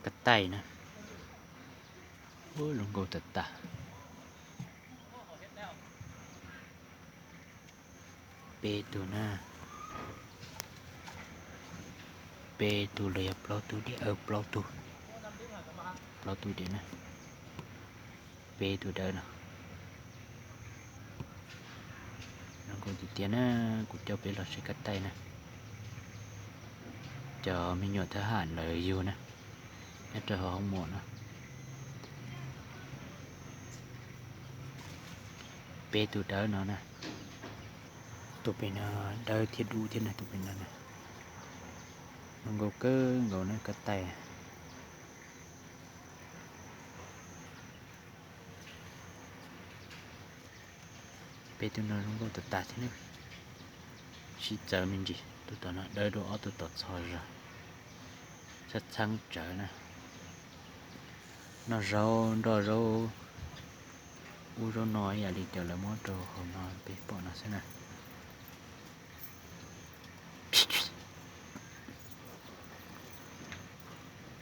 Kab taij na, ub, zoo nkauj tas tas. Peb tug na, peb tug los yog plaub tug diam, plaub tug, plaub tug diam na, peb tug dawb no. Zoo nkauj tiag tiag na, kuv coj peb los saib kab taij na. Cov me nyuam thab ham lawv yug na, nyob rau hauv hoob mom no. Peb tug dawb no na, tus pem no dawb thiab dub thiab na, tus pem no na. Zoo nkauj kawg nkaus na kab taij. Peb tug no zoo nkauj tas tas thiab na, sib txawv me ntsis, tus tom no dawb dua ob tug tom txho zog, txhab txheeb tsawv na. Noj zaub nroj zaub, ub zaub no ib yam li cov lawv muab rau hauv no peb pom no xwb na.